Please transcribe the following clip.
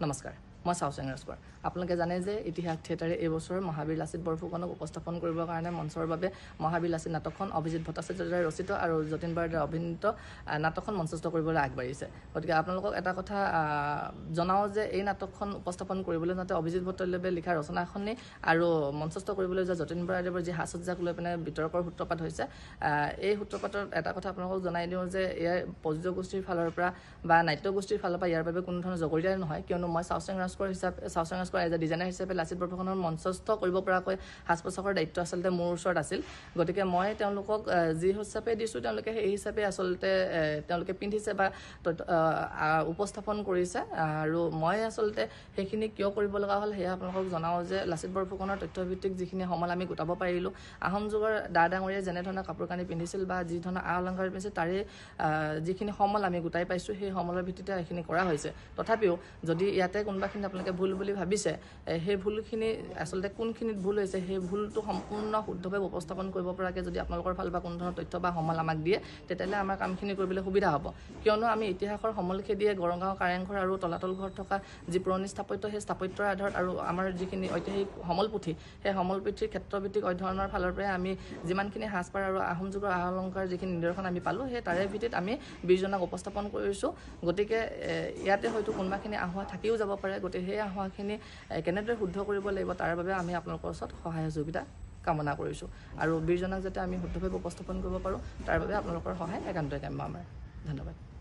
নমস্কাৰ, মই চাওচেং ৰাজকোঁৱৰ। আপোনালোকে জানে যে ইতিহাস থিয়েটাৰে এই বছৰ মহাবীৰ লাচিত বৰফুকনক উপস্থাপন কৰিবৰ কাৰণে মঞ্চৰ বাবে মহাবীৰ লাচিত নাটকখন অভিজিত ভট্টাচাৰ্যৰ দ্বাৰা ৰচিত আৰু যতীন বৰাৰ দ্বাৰা অভিনীত নাটকখন মঞ্চস্থ কৰিবলৈ আগবাঢ়িছে। গতিকে আপোনালোকক এটা কথা জনাওঁ যে এই নাটকখন উপস্থাপন কৰিবলৈ যাওঁতে অভিজিত ভট্টাচাৰ্যদেৱে লিখা ৰচনাখনি আৰু মঞ্চস্থ কৰিবলৈ যোৱা যতীন বৰাদেৱৰ যি সাজসজ্জাক লৈ পিনে বিতৰ্কৰ সূত্ৰপাত হৈছে, এই সূত্ৰপাতত এটা কথা আপোনালোকক জনাই দিওঁ যে ইয়াৰ প্ৰযোজক গোষ্ঠীৰ ফালৰ পৰা বা নাট্যগোষ্ঠীৰ ফালৰ পৰা ইয়াৰ বাবে কোনো ধৰণৰ জগৰীয়া নহয়, কিয়নো মই চাওচেং ৰাজকোঁৱৰ হিচাপে, চাওচেং ৰাজকোঁৱৰ এজ এ ডিজাইনাৰ হিচাপে লাচিত বৰফুকনৰ মঞ্চস্থ কৰিব পৰাকৈ সাজ পোছাকৰ দায়িত্ব আচলতে মোৰ ওচৰত আছিল। গতিকে মই তেওঁলোকক যি হিচাপে দিছোঁ, তেওঁলোকে সেই হিচাপে আচলতে তেওঁলোকে পিন্ধিছে বা উপস্থাপন কৰিছে। আৰু মই আচলতে সেইখিনি কিয় কৰিব লগা হ'ল সেয়া আপোনালোকক জনাওঁ যে লাচিত বৰফুকনৰ তথ্যভিত্তিক যিখিনি সমল আমি গোটাব পাৰিলোঁ, আহোম যুগৰ দা ডাঙৰীয়াই যেনেধৰণে কাপোৰ কানি পিন্ধিছিল বা যি ধৰণৰ আ অলংকাৰ পিন্ধিছিল, তাৰে যিখিনি সমল আমি গোটাই পাইছোঁ, সেই সমলৰ ভিত্তিতে এইখিনি কৰা হৈছে। তথাপিও যদি ইয়াতে কোনোবাখিনি আপোনালোকে ভুল বুলি ভাবিছে, সেই ভুলখিনি আচলতে কোনখিনিত ভুল হৈছে, সেই ভুলটো সম্পূৰ্ণ শুদ্ধভাৱে উপস্থাপন কৰিব পৰাকৈ যদি আপোনালোকৰ ফালৰ পৰা কোনো ধৰণৰ তথ্য বা সমল আমাক দিয়ে, তেতিয়াহ'লে আমাৰ কামখিনি কৰিবলৈ সুবিধা হ'ব। কিয়নো আমি ইতিহাসৰ সমল খেদিয়ে গড়গাঁও কাৰেংঘৰ আৰু তলাতল ঘৰত থকা যি পুৰণি স্থাপত্য, সেই স্থাপত্যৰ আধাৰত আৰু আমাৰ যিখিনি ঐতিহাসিক সমল পুথি, সেই সমল পুথিৰ ক্ষেত্ৰভিত্তিক অধ্যয়নৰ ফালৰ পৰাই আমি যিমানখিনি সাজপাৰ আৰু আহোম যুগৰ আ অলংকাৰ যিখিনি নিদৰ্শন আমি পালোঁ, সেই তাৰে ভিত্তিত আমি বীৰজনাক উপস্থাপন কৰিছোঁ। গতিকে ইয়াতে হয়তো কোনোবাখিনি আঁহোৱা থাকিও যাব পাৰে। গতিকে সেই আঁহোৱাখিনি কেনেদৰে শুদ্ধ কৰিব লাগিব, তাৰ বাবে আমি আপোনালোকৰ ওচৰত সহায় সহযোগিতা কামনা কৰিছোঁ। আৰু বীৰজনাক যাতে আমি শুদ্ধভাৱে উপস্থাপন কৰিব পাৰোঁ, তাৰ বাবে আপোনালোকৰ সহায় একান্তই কাম্য আমাৰ। ধন্যবাদ।